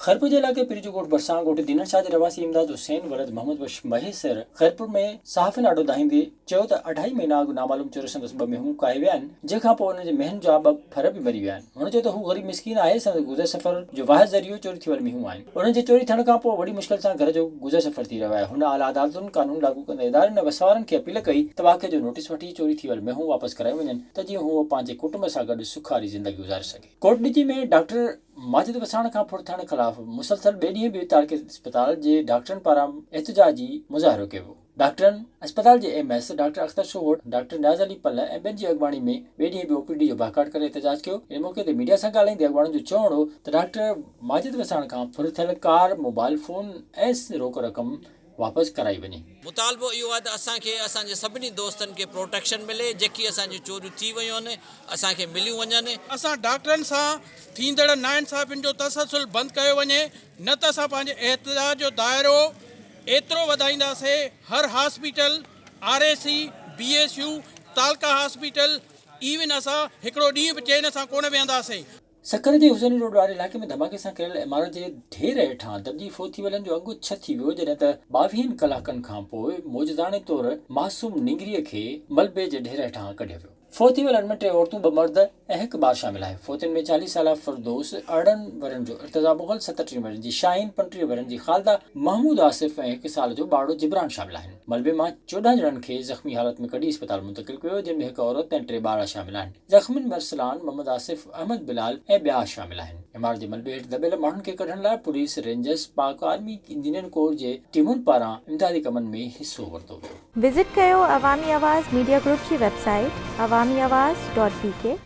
خيرپور جي علائقي پير جو ڳوٺ ڀرسان ڳوٺ دينڻ شاهه جي رهواسي امداد حسين ولد محمد بخش مهيسر خيرپور ۾ صحافين آڏو دانهيندي چيو ته اڍائي مهينا اڳ نامعلوم چور سندس ٻه مينهون ڪاهي ويا آهن جنهن کان پوء انهن جي مينهن جا ٻه ڦر به مري ويا آهن. هن چيو ته هو غريب مسڪين آهي سندس گذر سفر جو واحد ذريعو چوري ٿي ويل مينهون آهن انهن جي چوري ٿيڻ کان پوء وڏي مشڪل سان گهر جو گذر سفر ٿي رهيو آهي. هن اعليٰ عدالتن، قانون لاڳو ڪندڙ ادارن ۽ وسوارن کي اپيل ڪئي ته واقعي جو نوٽيس وٺي چوري ٿي ويل مينهون واپس ڪرايون وڃن ته جيئن هو پنهنجي ڪٽنب سان گڏ سکاري زندگي گذاري سگهي. ڪوٽڏجي ۾ ڊاڪٽر ماجد وساڻ کان ڦر ٿيڻ خلاف مسلسل ٻئي ڏينهن به تعلقي اسپتال جي ڊاڪٽرن پاران احتجاجي مظاهرو ڪيو ويو. ڊاڪٽرن اسپتال جي M S doctor Akhtar Sohot, doctor Niaz Ali Palh ۽ ٻين جي اڳواڻي ۾ ٻئي ڏينهن به او پي ڊي جو بائيڪاٽ ڪري احتجاج ڪيو. ان موقعي تي ميڊيا سان ڳالهائيندي اڳواڻن جو چوڻ هو ته ڊاڪٽر ماجد وساڻ کان ڦر ٿيل ڪار، موبائل فون ۽ روڪ رقم واپس ڪرائي وڃي. مطالبو اهو آهي ته اسان کي اسان جي سڀني دوستن کي پروٽيڪشن ملي، جيڪي اسان جون چوريون ٿي ويون آهن اسان کي مليون وڃن. اسان ڊاڪٽرن سان ٿيندڙ ناانصافين جو تسلسل بند ڪيو وڃي نه ته اسان پنهنجي احتجاج جو دائرو ايترو وڌائينداسين هر hospital, R A C, B S U, تعلقه هاسپيٽل ايون اسان هڪڙو ڏينهن به چين سان ڪونه ويهنداسين. سکر جي حسيني روڊ واري علائقي ۾ ڌماڪي سان ڪريل عمارت جي ڍير هيٺان دٻجي فوت ٿي ويلن جو انگ ڇهه ٿي ويو جڏهن ته ٻاويهن ڪلاڪن کانپوء معجزاڻي طور معصوم نينگريء کي ملبي جي ڍير هيٺان ڪڍيو ويو. فوت ٿي ويلن ۾ ٽي عورتون، ٻه مرد ۽ هڪ ٻار شامل آهي. فوتين ۾ 40 سالا فردوس، 18 ورهين جو ارتضيٰ مغل، 37 ورهين جي شاهين، 35 ورهين جي خالده، محمود آصف ۽ هڪ سال جو ٻارڙو جبران شامل آهن. ملبي مان 14 ڄڻن کي زخمي حالت ۾ ڪڍي اسپتال منتقل ڪيو ويو جن ۾ هڪ عورت ۽ ٽي ٻارڙا شامل آهن. زخمين ۾ ارسلان، محمد آصف، احمد بلال ۽ ٻيا شامل آهن. عمارت جي ملبي هيٺ دٻيل ماڻهن کي ڪڍڻ لاء police, rangers, Pak army, engineer corps جي ٽيمن پاران امدادي ڪمن ۾ حصو ورتو ويو. وزٽ ڪيو عوامي آواز ميڊيا گروپ جي website Awami Awaz dot B K.